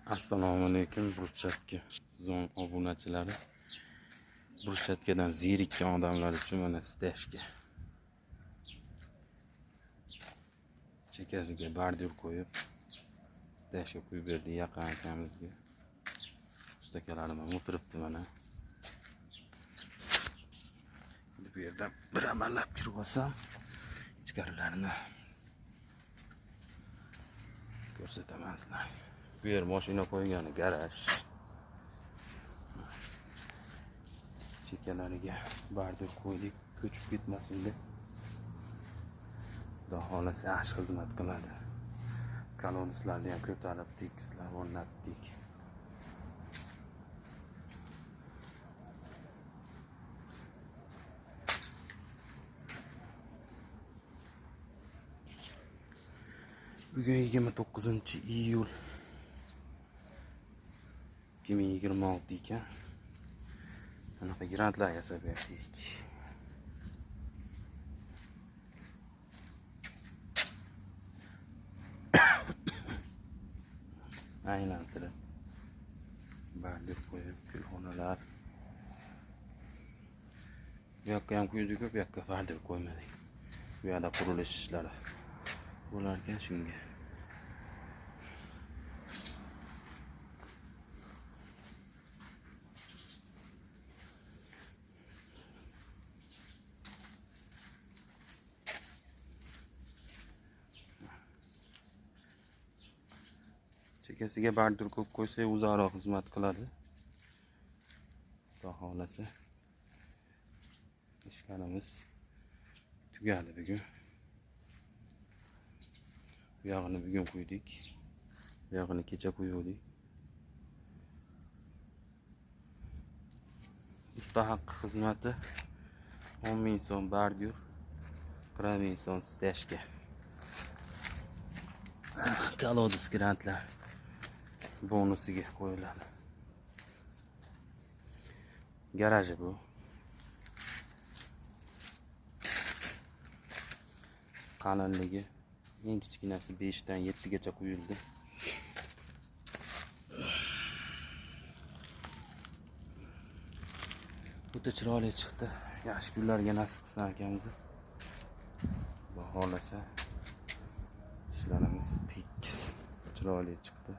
Assalomu alaykum, Burchakka zon obunachilari. Burchatkadan zerikkan odamlar uchun mana стяжка. Chekasiga bordyur qo'yib, стяжка qo'yib berdi yaqin akamizga. Ustakalarim ham o'tiribdi mana. Endi bu yerdan bir amallab kirib olsam, ichkarilarini ko'rsataman sizlarga. Bu yer mashina qo'ygani garaj. Chekalariga bordyur qo'ydik, ko'chib ketmasin deb. Xudo xohlasa yaxshi xizmat qiladi. Колодец larni ham ko'tarib tekizlab o'rnatdik. Bugun 29 iyul 2026 ekan. Anaqa grantlar yasab berdik. Aylantirib bordyur qo'yib, gulxonalar. Bu yoqqa ham quydik, bu yoqqa bordyur qo'ymadik. Bu yoqda qurilish ishlari bo'lar ekan shunga. Chekasiga bordyur qo'yib qo'ysak, uzoqroq xizmat qiladi. Xudo xohlasa ishlarimiz tugadi bugun. Bu yog'ini bugun qo'ydik. Bu yog'ini kecha qo'ydik. Usta haqqi xizmati 10 ming so'm bordyur, 40 ming so'm стяжка. Колодец grantlar bonusiga qo'yiladi. Garaji bu. Qalinligi eng kichkinasi 5 dan 7 gacha quyildi. O'ta chiroyli chiqdi. Yaxshi kunlarga nasib qilsin akamizni. Xudo xohlasa ishlarimiz tekis, chiroyli chiqdi.